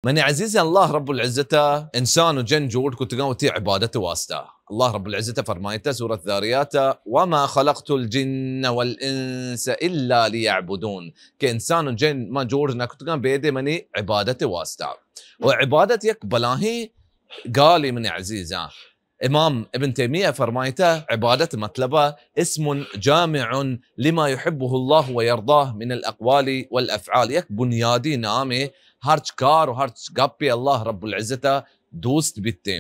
منی عزیزاں، اللہ رب العزت ءَ انسان و جن جوڑ کتگاں وتی عبادت واسطہ۔ اللہ رب العزت ءَ فرمائتا سورۃ الذاریات ءَ، وما خلقت الجن والانس الا لیعبدون، کہ انسان و جن ما جوڑ نہ کتگاں بیدے منی عبادت واسطہ۔ و عبادت یک بلاہیں گالے منی عزیزاں۔ امام ابن تیمیہ فرمائتا، عبادت مطلب اسم جامع لما يحبه الله ويرضاه من الاقوال والافعال، یک بنیادی نامے، ہرچ کار و ہرچ گپے اللہ رب العزت ءَ دوست بیتیں۔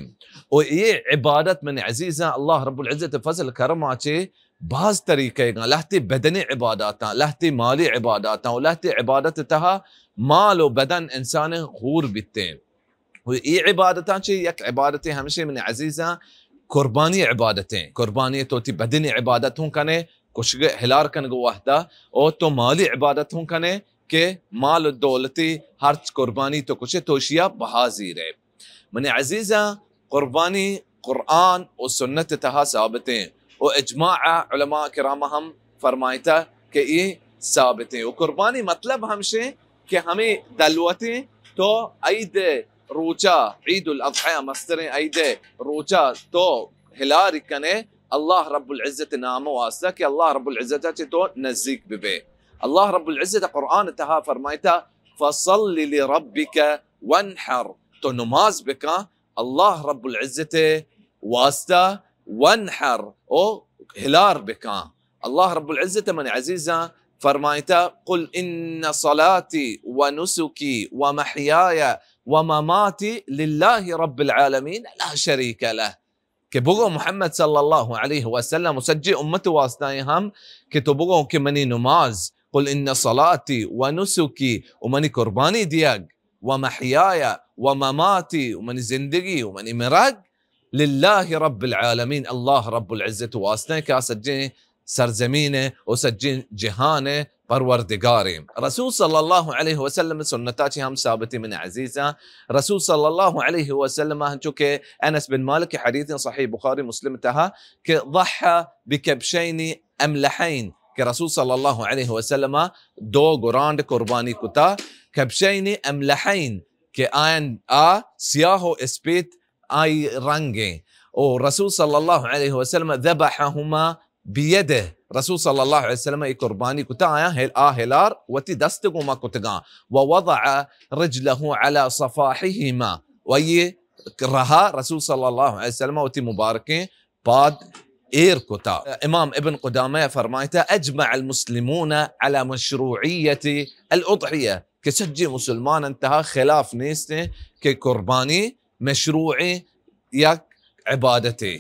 و اے عبادت منی عزیزاں، اللہ رب العزت ءِ فضل کرم ءَ چہ باز طریقہ گاں، لہتے بدنی عباداتاں، لہتے مالی عباداتاں و لہتے عبادت تہا مال و بدن انسان ہور بیتیں۔ و اے عبادتاں چہ یک عبادتے ہمشے منی عزیزاں، قربانی عبادتیں۔ قربانی تو وتی بدنی عبادت ہوں کنے، کشگ ہلار کنگ وحدہ، او تو مالی عبادت ہوں کنے کہ مال و دولتی ہرچ قربانی تو کشے تو اشیا بہا زیرے۔ منی عزیزاں، قربانی قرآن و سنت تہا ثابتیں و اجماع علماء کرام ہم فرمائتا کہ اے ثابتیں۔ و قربانی مطلب ہمشیں کہ ہمے دلوتیں تو عید روچا، عید الاضحی مستریں عید روچا تو ہلاری کنے اللہ رب العزت نام واسطہ کہ اللہ رب العزت چہ تو نزدیک ببے۔ اللہ رب العزت قرآن تہا فرمائتا، فصل لربک وانحر، تو نماز بکن اللہ رب العزت واسطہ، وانحر، او ہلار بکن۔ اللہ رب العزت منی عزیزاں فرمائتا، قل ان صلاتی و نسکی و محیای و مماتی للہ رب العالمین لا شریک لہ۔ کہ بگو محمد صلی اللہ علیہ وسلم و سجی امت واسطہ ہم کہ تو بگو کہ منی نماز، قل ان صلاتی و نسکی، و منی قربانی دیگ، و محیای و مماتی، و منی زندگی و منی مرگ، للہ رب العالمین، اللہ رب العزت واسطہ کہ آ سجیں سرزمین و سجیں جہان پروردگاریں۔ رسول صلی اللہ علیہ وسلم سنتا چہ ہم ثابت منی عزیزاں۔ رسول صلی اللہ علیہ وسلم، ہنچو کہ انس بن مالک حدیث صحیح بخاری مسلم تہا کہ ضحى بكبشين أملحين، کہ رسول صلی اللہ علیہ وسلم دو گرانڈ قربانی کتا، کبشین املحین، کہ آیان آ سیاہ و اسپیت آئی رنگیں۔ او رسول صلی اللہ علیہ وسلم ذبحهما بيده، رسول صلی اللہ علیہ وسلم ای قربانی کتا، آیاں ہل-، آ ہلار وتی دست گوما کتگاں۔ ووضع رجله على صفاحهما، و یہ رہا رسول صلی اللہ علیہ وسلم وتی مبارکیں پاد ایر کتا۔ امام ابن قدامہ فرمائتا، اجمع المسلمون على مشروعیت الاضحیہ، کہ سجی مسلمان انتہا خلاف نیستیں کہ قربانی مشروعیں یک عبادتے۔